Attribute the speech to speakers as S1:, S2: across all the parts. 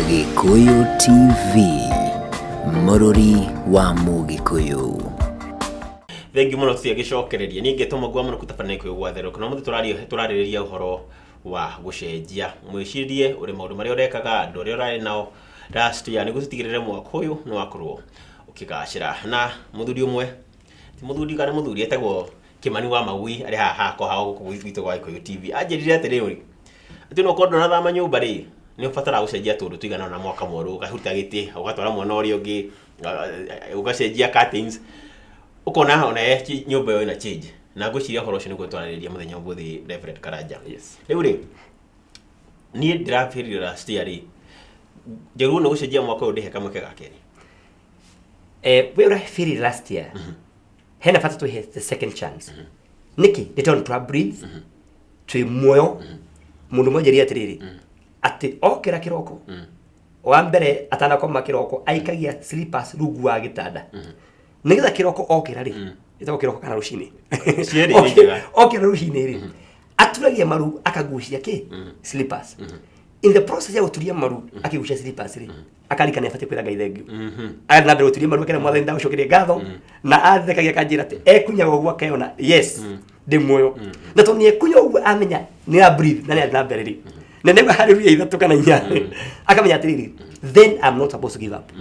S1: Gĩkũyũ TV, mũrũri wa Mũgĩkũyũ.
S2: Thengiũ mũno tũtiagĩcokereria niĩ ngetwo Mũgwa mũno kũtabania Gĩkũyũ gwa therũka na ũmũthĩ tũrarĩrĩria ũhoro wa gũcenjia mwĩcirie ũrĩ maũndũ marĩa ũrekaga, andũ arĩa ũrarĩ nao last year, nĩguo tũtigĩrĩre mwaka ũyũ nĩ wakorwo ũkĩgacĩra. Na mũthuri ũmwe, ti mũthuri kana mũthuri, etagwo Kĩmani wa Magui, arĩ haha hakwa haha gũkũ gwitũ gwa Gĩkũyũ TV, anjĩrire atĩrĩrĩ, atĩ onokorwo ndũnathama nyũmba rĩ, nĩ ũbataraga gũcenjia tũũndũ tũigana ũna mwaka mwerũ, ũkaruta gĩtĩ, ũgatwara mwana ũrĩa ũngĩ, ũgacenjia curtains, ũkona ona nyũmba ĩyo ĩna change. Na ngwĩciria ũhoro ũcio nĩguo twarĩrĩria mũthenya wa ũmũthĩ, Reverend Karanja. Rĩu rĩ, niĩ ndĩrabĩrire last year rĩ, njagĩrĩirwo nĩ gũcenjia mwaka ũyũ ndĩhe kamweke ga kerĩ?
S3: We ũrabĩrire last year, hena bata twĩhe the second chance. Nĩkĩ? Nĩ tondũ twa breathe, twĩ muoyo. Mũndũ ũmwe anjĩrire atĩrĩrĩ, atĩ okĩra kĩroko wa mbere, atanakoma kĩroko, aikagia slippers rungu wa gĩtanda nĩgetha kĩroko okĩra rĩ, ĩtagwo kĩroko kana rũcinĩ?
S2: Cierĩ nĩ njega.
S3: Okĩra rũcinĩ rĩ, aturagia maru akagucia kĩ slippers. In the process ya gũturia maru akĩgucia slippers rĩ, akarikana abatiĩ kwĩra Ngai thengiũ. Agathiĩ na mbere gũturia maru akĩra Mwathani ndagũcokeria ngatho, na athekagia akanjĩra atĩ ekunyaga ũguo akeyona, yes, ndĩ muoyo. Na tondũ nĩ ekunya ũguo amenya nĩ a breathe na nĩ athiĩ na mbere rĩ, na nĩguo haleluya ithatũ kana inya, akamenya atĩrĩrĩ, then I'm not supposed to give up.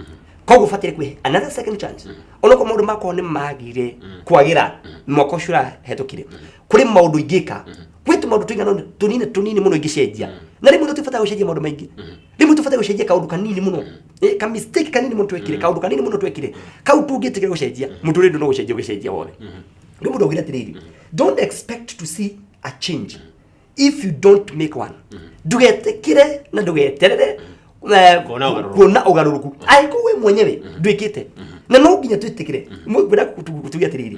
S3: Koguo bataire kwĩhe another second chance onokorwo maũndũ makwa nĩ magire kwagĩra mwaka ũcio ũrahetũkire. Kũrĩ maũndũ ingĩka, gwĩ tũmaũndũ tũigana ũna tũnini tũnini mũno ingĩcenjia, na rĩmwe tũtibatara gũcenjia maũndũ maingĩ, rĩmwe tũbataire gũcenjia kaũndũ kanini mũno, ka mistake kanini mũno twekire, kaũndũ kanini mũno twekire kau tũngĩtĩkĩra gũcenjia, mũtũrĩre ndũ no gũcenjia ũgĩcenjia wothe. Rĩu mũndũ augire atĩrĩrĩ, don't expect to see a change if you don't make one. Ndũgetĩkĩre na ndũgeterere
S2: kuona ũgarũrũku.
S3: Kuona ũgarũrũku angĩkorwo we mwenyewe ndwĩkĩte. Na no nginya twĩtĩkĩre, ngwenda tuge atĩrĩrĩ,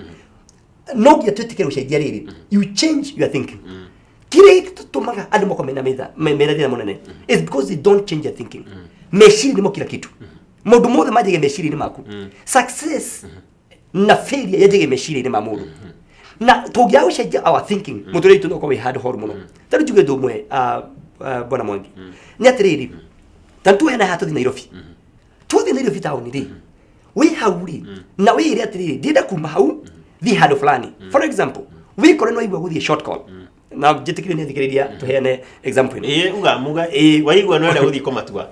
S3: no nginya twĩtĩkĩre gũcenjia. Rĩrĩ, you change your thinking. Kĩrĩa gĩtũmaga andũ makorwo mena mena thĩna mũnene is because they don't change their thinking. Meciria nĩmo kila kitu. Maũndũ mothe manjagia meciria-inĩ maku. Success na failure yanjagia meciria-inĩ ma mũndũ, na tũngĩaga gũcenjia our thinking, mũtũrĩre witũ no ũkorwo wĩ handũ horu mũno. Ta rĩu njuge ũndũ ũmwe, bwana Mwangi, nĩ atĩrĩrĩ, ta nĩtuoe na haha tũthiĩ Nairobi, twathiĩ Nairobi taũni rĩ, wĩ hau rĩ, na wĩĩre atĩrĩrĩ, ndĩrenda kuma hau thiĩ handũ fulani. For example, wĩkore no waigua gũthiĩ short call, na njĩtĩkĩrie nĩ athikĩrĩria tũheane example ĩno.
S2: Ĩĩ, uga muga.
S3: Ĩĩ.
S2: Waigua no gũthiĩ kũmatua.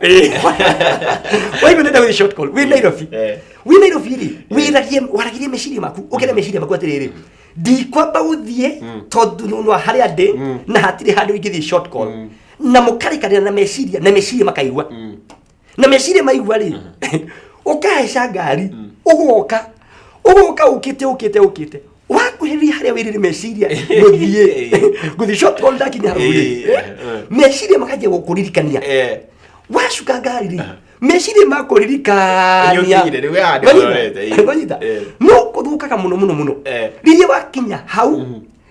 S3: Waigua nenda gũthiĩ short call wĩ Nairobi, wĩ Nairobi rĩ, wĩragie, waragirie meciria maku, ũkĩra meciria maku atĩrĩrĩ, ndikwamba gũthiĩ tondũ no harĩa ndĩ na hatirĩ handũ ingĩthiĩ short call. Na mũkarĩkanĩra na meciria, na meciria makaigua, na meciria maigua rĩ, ũkaheca ngari, ũgoka ũgoka ũkĩte ũkĩte ũkĩte, wakuhĩrĩria harĩa wĩrĩre meciria gũthiĩ gũthiĩ short call, ndakinya hau rĩ, meciria makanjia gũkũririkania. Wacuka ngari rĩ, meciria makũririkania.
S2: Nĩũkinyire, rĩu we handũ ũrorete, ĩĩ.
S3: Wanyita? No kũthũkaga mũno mũno mũno rĩrĩa wakinya hau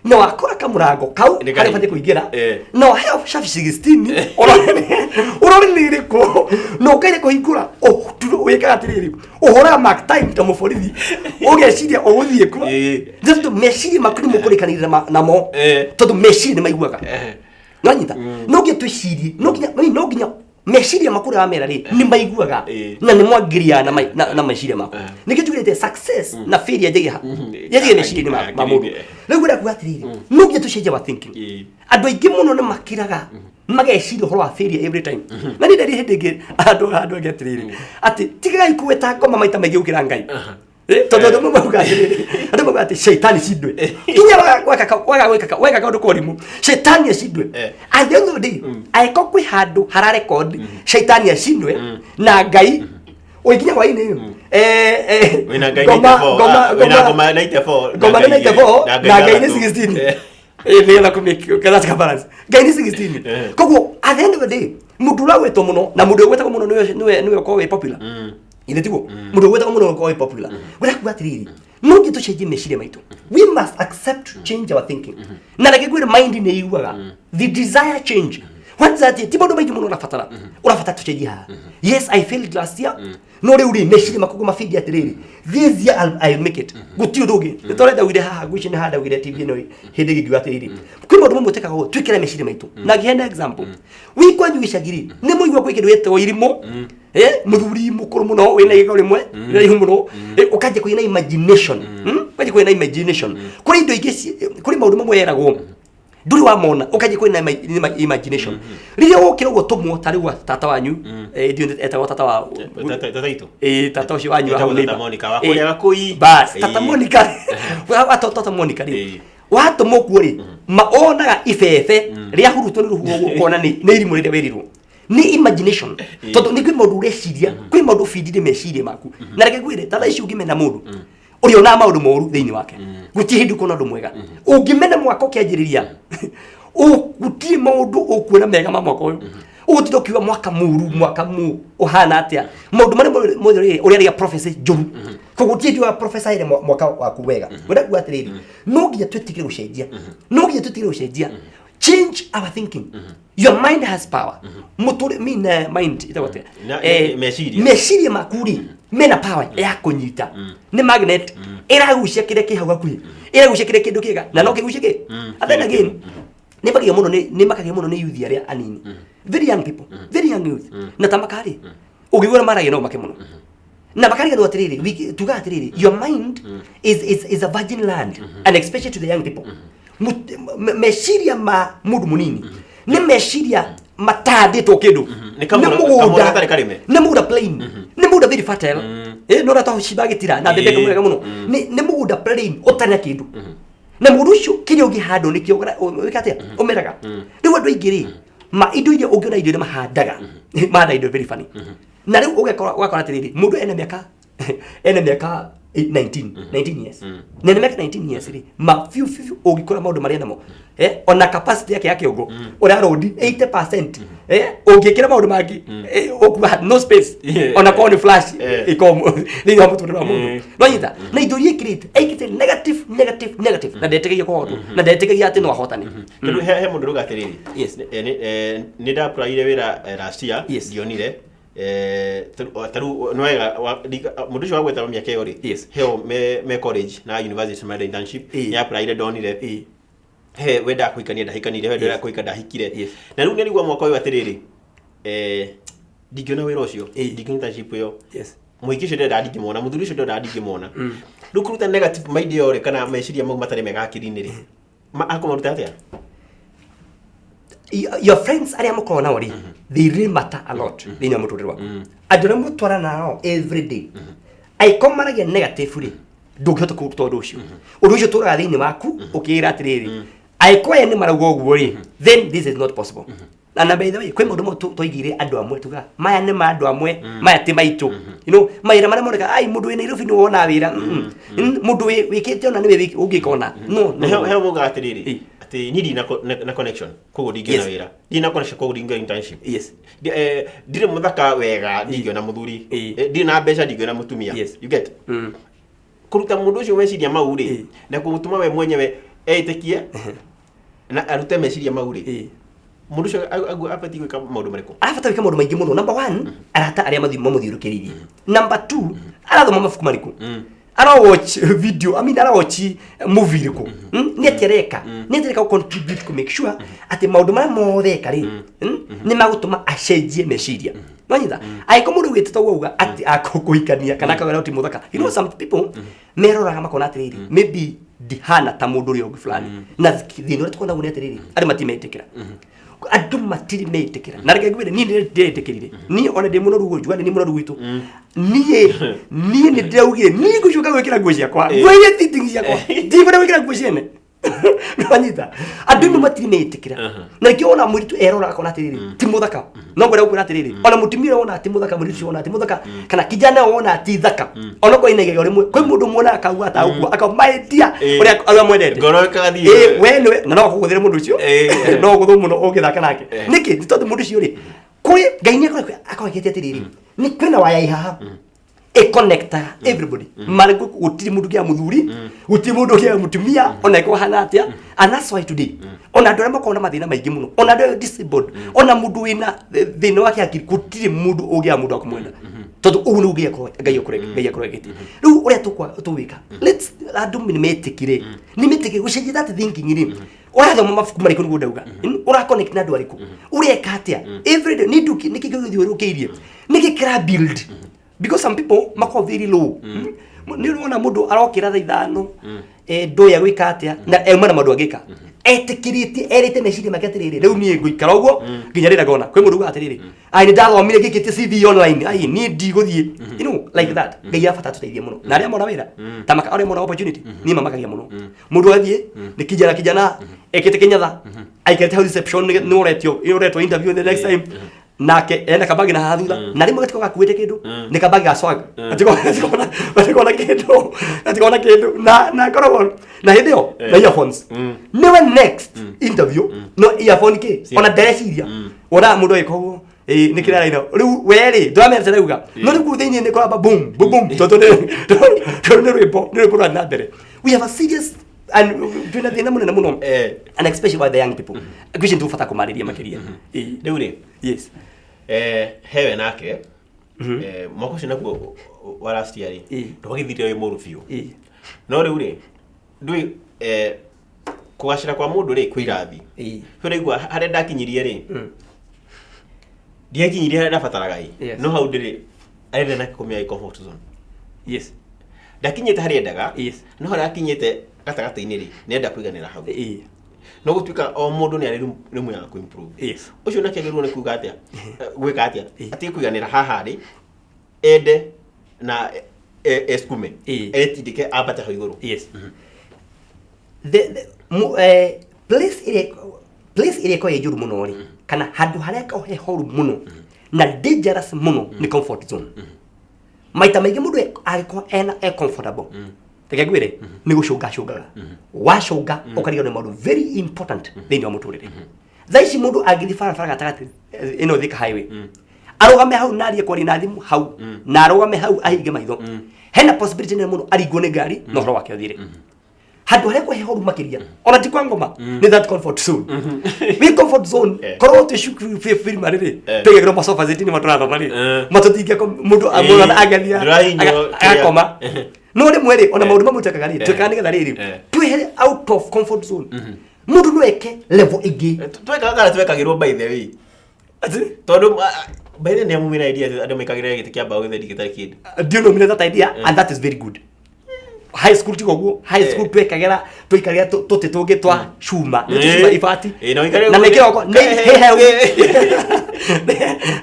S3: na wakora kamũrango kau
S2: Nĩ
S3: karĩa
S2: kari.
S3: ũbatiĩ kũingĩra, na waheo cabi 16, ũrore nĩ ĩrĩkũ na ũkaire kũhingũra, wĩkaga atĩrĩrĩ, ũhũraga mark time ta mũborithi, ũgeciria ũgũthiĩ kuo. Tondũ meciria maku nĩ mũkũrĩkanĩrĩra namo, tondũ meciria nĩ maiguaga. Nonyita? No nginya twĩcirie, no nginya meciria maku ũrĩa wamera rĩ, nĩ maiguaga na nĩ mwangiriaga na meciria maku. Nĩkĩo njugĩte success na failure njagia ha yanjagia meciria-inĩ ma mũndũ. Rĩu ngwenda kuga atĩrĩrĩ, no nginya tũcenjie our thinking. Andũ aingĩ mũno nĩ makiraga mageciria ũhoro wa failure every time. Na niĩ ndarĩ hĩndĩ ĩngĩ andũ angĩ atĩrĩrĩ, atĩ tigagai kũgweta ngoma maita maingĩ gũkĩra Ngai. Tondũ andũ mauga atĩrĩrĩ, andũ mauga atĩ shaitani cindwe kinya weka kaũndũ korimũ, shaitani acindwe. At the end of the day, angĩkorwo kwĩ handũ hararekondi shaitani acindwe na Ngai ũikinya hwainĩ,
S2: Wĩna Ngai
S3: ngoma
S2: 94,
S3: ngoma
S2: ah, wĩna
S3: ngoma
S2: ngoma 94,
S3: ngoma nĩ
S2: na Ngai
S3: 94
S2: na
S3: na Ngai nĩ
S2: 6.
S3: 16. Nĩgetha kũmake balance, Ngai nĩ 16. Koguo at the end of the day, mũndũ ũragwetwo mũno na mũndũ ũgwetagwo mũno nĩwe ũkorwo wĩ popular. Ithe tiguo mũndũ ũgwetagwo mũno ũkorwo wĩ popular. Ngwenda kuga atĩrĩrĩ, no nginya tũcenjie meciria maitũ. We must accept to change our thinking. Na reke ngwĩre, mind nĩ iguaga the desire change. What that ti maũndũ maingĩ mũno ũrabatara. Ũrabatara tũcenjie haha. Yes, I failed last year, no rĩu rĩ, meciria makwa mabindi atĩrĩrĩ, this year I'll make it. Gũtirĩ ũndũ ũngĩ. Nĩ tondũ ndaugire haha ngwĩciria nĩ haha ndaugire TV ĩno hĩndĩ ĩngĩ ngiuga atĩrĩrĩ, kwĩ maũndũ mamwe twĩkaga ũũ twĩkĩre meciria maitũ. Na ngĩheana example, wĩ kwanyu gĩcagi rĩ, nĩ mũigua kwĩ kĩndũ gĩtagwo irimũ. Mũthuri mũkũrũ mũno wĩna igego rĩmwe rĩraihu mũno. Ũkanjia kũgĩa na imagination. Ũkanjia kũgĩa na imagination kũrĩ indo ingĩ kũrĩ maũndũ mamwe yeragwo ndũrĩ wamona, ũkanjia kũgĩa na imagination rĩrĩa wokĩra ũguo tũmwo ta rĩu wa tata wanyu, ndiũĩ etagwo tata wa
S2: Tata itũ.
S3: Tata ũcio wanyu wa
S2: Etagwo
S3: hau
S2: Tata
S3: neighbor.
S2: Monica, wa kũrĩa Gakũi.
S3: Bas, Tata Monica. Tata Monica rĩ, watũmwo kuo rĩ, ma onaga ibebe rĩahurutwo nĩ rũhuho ũguo, ũkona nĩ irimũ rĩrĩa wĩrirwo nĩ imagination, tondũ nĩ kwĩ maũndũ ũreciria, kwĩ maũndũ ũbindire meciria maku. Na reke ngwĩre, ta thaa ici ũngĩmena mũndũ ũrĩa onaga maũndũ moru thĩinĩ wake, gũtirĩ hĩndĩ ũkona ũndũ mwega. Ũngĩmena mwaka ũkĩanjĩrĩria, gũtirĩ maũndũ ũkuona mega ma mwaka ũyũ. Ũgũtinda ũkiuga mwaka mũru, mwaka mu ũhana atĩa, maũndũ marĩa mothe ũrĩa rĩa prophecy njũru. Koguo gũtirĩ hĩndĩ wa prophesy mwaka waku wega. Wenda kuga atĩrĩrĩ, no nginya twĩtĩkĩre gũcenjia, no nginya twĩtĩkĩre gũcenjia. Change our thinking. Your mind has power. Mũtũrĩ mean mind ĩtagwo atĩa?
S2: Meciria.
S3: Meciria maku rĩ, mena power ya kũnyita, nĩ magnet ĩragucia kĩrĩa kĩ hau hakuhĩ, ĩragucia kĩrĩa kĩndũ kĩega na no kĩgucie kĩ. And then again, nĩ makagia mũno nĩ youth arĩa anini, very young people, very young youth. Na ta makarĩ ũngĩigua maragia no make mũno na makariganĩrwo atĩrĩrĩ, tugaga atĩrĩrĩ, your mind is a virgin land, and especially to the young people. Meciria ma mũndũ mũnini nĩ meciria matandĩtwo kĩndũ.
S2: Nĩ kamũgũnda gatarĩ karĩme.
S3: Nĩ mũgũnda plain, nĩ mũgũnda very fertile. No ũrĩa cimba gĩtira na mbembe wega mũno. Nĩ mũgũnda plain ũtarĩ na kĩndũ, na mũndũ ũcio kĩrĩa ũngĩhandwo nĩkĩo wĩka atĩa ũmeraga. Rĩu andũ aingĩ rĩ, ma indo iria ũngĩona, indo iria mahandaga, mahanda indo very funny. Na rĩu ũgakora atĩrĩrĩ, mũndũ ena mĩaka 19 years, na ena mĩaka 19 years rĩ, ma biũ biũ ũngĩkora maũndũ marĩa namo, ona capacity yake ya kĩongo ũrarondi 80%, ũngĩkĩra maũndũ mangĩ, ũkuga no space. Ona korwo nĩ flash ĩkorwo thĩinĩ wa mũtũrĩre wa mũndũ nonyita na indo iria ĩkĩrĩte, ekĩte negative, negative, negative, na ndetĩkagia kũhotwo na ndetĩkagia atĩ no ahotane.
S2: Tondũ he mũndũ ũrauga atĩrĩrĩ, nĩ ndapuraire wĩra last year, ndionire. Ta rĩu nĩ wega mũndũ ũcio wagweta mĩaka ĩyo rĩ, heo me college na university marenda internship, nĩ apuraire ndonire. He wendaga kũhikania ndahikanire, he wendaga kũhika ndahikire. Na rĩu nĩarigua mwaka ũyũ atĩrĩrĩ, ndingĩona wĩra ũcio, ndingĩona internship ĩyo, mũhiki ũcio ndĩrenda ndingĩmwona, mũthuri ũcio ndĩrenda ndingĩmwona. Rĩu kũruta negative mind ĩyo rĩ, kana meciria mau matarĩ mega hakiri-inĩ rĩ, akũmaruta atĩa?
S3: Your friends arĩa mũkoragwo nao rĩ, they really matter a lot thĩinĩ wa mũtũrĩre waku. Andũ arĩa mũtwarana nao every day, angĩkorwo maragia negative rĩ, ndũngĩhota kũruta ũndũ ũcio. Ũndũ ũcio ũtũraga thĩinĩ waku ũkĩĩra atĩrĩrĩ, angĩkorwo aya nĩ marauga ũguo rĩ, then this is not possible. Na by the way, kwĩ maũndũ mamwe twaigĩire andũ amwe, tuga maya nĩ ma andũ amwe, maya ti maitũ. Mawĩra marĩa moneka ai mũndũ wĩ Nairobi nĩ wona wĩra. Mũndũ wĩkĩte ona nĩwe ũngĩka ona no
S2: Na
S3: no.
S2: he muga atĩrĩrĩ, atĩ niĩ ndirĩ na connection, koguo ndingĩona wĩra, ndirĩ na connection, koguo ndingĩona internship. Ndirĩ mũthaka wega, ndingĩona mũthuri. Ndirĩ na mbeca, ndingĩona mũtumia. You get? Kũruta mũndũ ũcio meciria mau rĩ, na kũmũtũma we mwenyewe etĩkie na arute meciria mau rĩ, mũndũ ũcio abatiĩ gwĩka maũndũ marĩkũ?
S3: Arabatara gwĩka maũndũ maingĩ mũno. Number one, arata arĩa mamũthiũrũkĩrĩirie. Number two, arathoma mabuku marĩkũ, ara watch video, I mean, ara watch movie ĩrĩkũ. Nĩ atĩa areka, nĩ atĩa areka contribute to make sure atĩ maũndũ marĩa mothe eka rĩ, nĩ magũtũma acenjie meciria. Nonyita angĩkorwo mũndũ augĩte toguo auga atĩ akũhikania kana akauga ti mũthaka. Some people meroraga makona atĩrĩrĩ, maybe ndihana ta mũndũ ũrĩa ũngĩ fulani. Na thĩna ũrĩa tũkoragwo naguo nĩ atĩrĩrĩ, andũ matimetĩkĩra, andũ matirĩ metĩkĩra. Na reke ngwĩre, niĩ nĩ ndĩretĩkĩrire, niĩ ona ndĩ mũnoru ũguo, njuga nĩ mũnoru gwitũ, niĩ nĩ ndĩraugire niĩ ngũcoka gwĩkĩra nguo ciakwa, nguo iria fitting ciakwa, ndikwenda gwĩkĩra nguo ciene. Nĩwanyita? Andũ amwe matirĩ metĩkĩra, na nĩkĩo wona mũirĩtu erora akona atĩrĩrĩ, ti mũthaka. No ngwenda gũkwĩra atĩrĩrĩ, ona mũtumia ũrĩa wona ti mũthaka, mũirĩtu ũcio wona ti mũthaka, kana kijana wona ti thaka, ona korwo ina igego rĩmwe, kwĩ mũndũ muona akauga atagũkua akamaĩtia ũrĩa mwendete.
S2: Ngoro ĩkagathiĩ.
S3: Ĩ, we nĩwe na no akũgũthĩre mũndũ ũcio. No ũgũthwo mũno ũngĩthaka nake. Nĩkĩ? Nĩ tondũ mũndũ ũcio rĩ, kũrĩ Ngai nĩ akoragwo ekĩte atĩrĩrĩ, nĩ kwĩna waya ĩ haha ĩconnectaga everybody. Mara gũtirĩ mũndũ kĩa mũthuri, gũtirĩ mũndũ kĩa mũtumia, ona ĩkorwo hana atĩa. And that's why today Ona andũ arĩa makoragwo na mathĩna maingĩ mũno, ona andũ arĩa disabled, ona mũndũ wĩna thĩna wa kĩhakiri, gũtirĩ mũndũ ũngĩaga mũndũ wa kũmwenda, tondũ ũguo nĩguo Ngai akorwo ekĩte. Rĩu ũrĩa tũgwĩka, let's andũ nĩ metĩkire, nĩ metĩkire gũcenjia that thinking rĩ. Ũrathoma mabuku marĩkũ? Nĩguo ndauga, ũra connect na andũ arĩkũ? Ũreka atĩa every day? Nĩ nduki nĩkĩ gĩgũthiũrũrũkĩirie? Nĩkĩ kĩra build? Because some people makoragwo very low. Nĩ ũrona mũndũ arokĩra thaa 5, ndũĩ agwĩka atĩa, na auma na maũndũ angĩka, etĩkĩrĩtie, erĩte meciria make atĩrĩrĩ, rĩu niĩ ngũikara ũguo nginya rĩrĩa ngona. Kwĩ mũndũ ugaga atĩrĩrĩ, ai, nĩ ndathomire, ngĩkĩtie CV online, ai, niĩ ndigũthiĩ, like that. Ngai abata tũteithie mũno, na arĩa mona wĩra ta maka, arĩa mona opportunity, niĩ mamakagia mũno. Mũndũ athiĩ nĩ kijana kijana ekĩte kĩnyatha, aikarĩte hau reception, nĩ ũretwo interview the next time, nake ena kabagi na haha thutha, na rĩmwe gatiko gakuĩte kĩndũ, nĩ kabagi ga swag, gatikona kĩndũ, gatikona kĩndũ, na koragwo na hĩndĩ ĩyo na earphones, nĩwe next interview, no earphone kĩ ona ndereciria. Wonaga mũndũ agĩka ũguo, ĩĩ, nĩ kĩrĩa rĩu we rĩ ndũramenya tarauga, no rĩu kũu thĩinĩ nĩ kũramba boom boom boom, tondũ nĩ rwĩmbo rũrathiĩ na mbere. We have a serious and twĩna thĩna mũnene mũno, and especially by the young people. Ngwĩciria nĩ tũbata kũmarĩria makĩria. Ĩĩ.
S2: Rĩu rĩ, hewe nake, mwaka ũcio naguo wa last year rĩ, ndwagĩthire wĩ mũru biũ. No rĩu rĩ, ndũĩ kũgacĩra kwa mũndũ rĩ kwĩ irathi. Ũraigua harĩa ndakinyirie rĩ, ndiakinyirie harĩa ndabataraga ĩ, no hau ndĩrĩ arenda na kũmĩa comfort zone. Ndakinyĩte harĩa endaga, no harĩa akinyĩte gatagatĩ-inĩ rĩ, nĩenda kũiganĩra hau. No gũtuĩka o mũndũ nĩ arĩ room ya kũ-improve. Ũcio nake agĩrĩirwo nĩ kuga atĩa? Gwĩka atĩa atige kũiganĩra haha rĩ, ende na esukume, etindĩke ambate hau igũrũ?
S3: Yes. The place ĩrĩa ĩkoragwo ĩ njũru mũno rĩ, kana handũ harĩa hakoragwo he horu mũno na dangerous mũno, nĩ comfort zone. Maita maingĩ mũndũ angĩkorwo ena e comfortable, reke ngwĩre, nĩ gũcũnga acũngaga, wacũnga ũkariganĩrwo nĩ maũndũ very important thĩinĩ wa mũtũrĩre. Thaa ici mũndũ angĩthiĩ barabara gatagatĩ, ĩno Thika Highway, arũgame hau na arie kwaria na thimũ hau, na arũgame hau ahinge maitho, hena possibility nene mũno aringwo nĩ ngari na ũhoro wake ũthire. Handũ harĩa kwĩ horu makĩria, ona ti kwa ngoma, nĩ that comfort zone. Wĩ comfort zone, korwo twĩ cukuru primary rĩ, twĩgagĩrwo masofa seat nĩ matũrathoma rĩ, matũtingia mũndũ mũndũ angĩathiĩ
S2: Ndũrahihinywo
S3: agakoma. No rĩmwe rĩ, ona maũndũ mamwe twĩkaga rĩ, twĩkaga nĩgetha rĩrĩ twehere out of comfort zone. Mũndũ no eke level ĩngĩ.
S2: Twekaga kana twekagĩrwo, by the way?
S3: Atĩ?
S2: Tondũ by the way nĩ amumĩra idea andũ maikagĩrĩra gĩtĩ kĩa mbaũ gĩtheri gĩtarĩ kĩndũ.
S3: Ndiũ no that idea, and that is very good. High school tigo guo, high school twekagĩra, twikarĩra tũtĩ tũngĩ twa cuma, nĩ tũcuma, ibati.
S2: Na ũikarĩre
S3: na
S2: guo.
S3: mĩkĩroko nĩ heheu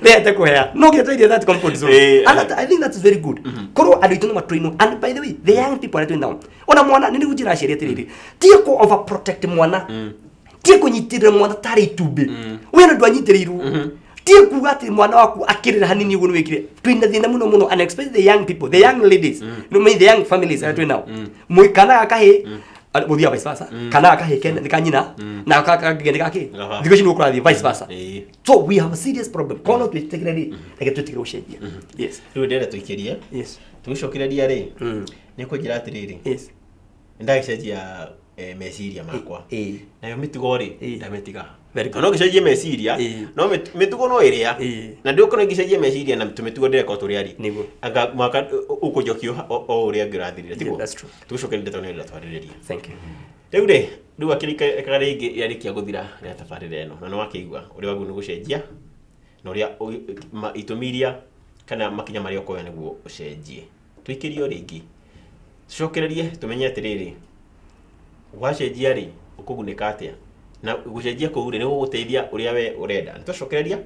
S3: nĩhete kũhea, no gĩteithie that comfort zone. And that, I think that is very good. Korwo andũ aitũ nĩ matrainwo. And by the way, the young people arĩa twĩ nao, ona mwana, nĩ nĩguo njĩra aciari atĩrĩrĩ, tie kũ overprotect mwana, tie kũnyitĩrĩra mwana tarĩ itumbĩ wĩna ndwanyitĩrĩirwo, tie kuga atĩ mwana waku akĩrĩra hanini ũguo nĩ wĩkire. Twĩna thĩna mũno mũno, and especially the young people, the young ladies, no mean the young families arĩa twĩ nao. Kana gaka kahĩ mũthiaga vice versa, kana gaka kahĩ nĩ ka nyina na gaka kangĩ nĩ gakĩ.
S2: Gaba.
S3: Thikũ ici nĩ gũkũrathiĩ vice versa. So we have a serious problem. Korwo no twĩtĩkĩre rĩ, reke twĩtĩkĩre gũcenjia. Yes.
S2: Rĩu ndĩrenda tũikĩrie, tũgĩcokereria rĩ, nĩ kũnjĩra atĩrĩrĩ, nĩndagĩcenjia meciria makwa, nayo mĩtugo rĩ, ndamĩtiga.
S3: Very good.
S2: No ngĩcenjie meciria, no mĩtugo no ĩrĩa, na ndĩũkorwo ngĩcenjia meciria na tũmĩtugo ndĩreka o tũrĩa rĩ,
S3: Nĩguo.
S2: Anga mwaka ũkũnjokia o ũrĩa ũngĩ ũrathirire, tiguo?
S3: Yeah, that's true.
S2: Tũgũcokeria ndeto nĩ twarĩrĩria.
S3: Thank you.
S2: Rĩu rĩ, rĩu akĩrĩkaga rĩngĩ yarĩkia gũthira rĩa tabarĩra ĩno, na nĩ wakĩigua ũrĩa wagĩrĩirwo nĩ gũcenjia na ũrĩa itũmi iria kana makinya marĩa ũkoya nĩguo ũcenjie. Tũikĩrio rĩngĩ, tũcokererie, tũmenye atĩrĩrĩ, wacenjia rĩ, ũkũgunĩka atĩa, na gũcenjia kũu rĩ, nĩ gũgũteithia ũrĩa we ũrenda. Nĩ twacokereria,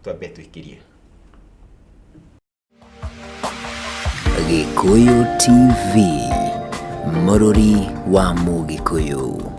S2: twambe tũikĩrie.
S1: Gĩkũyũ TV, mũrũri wa Mũgĩkũyũ.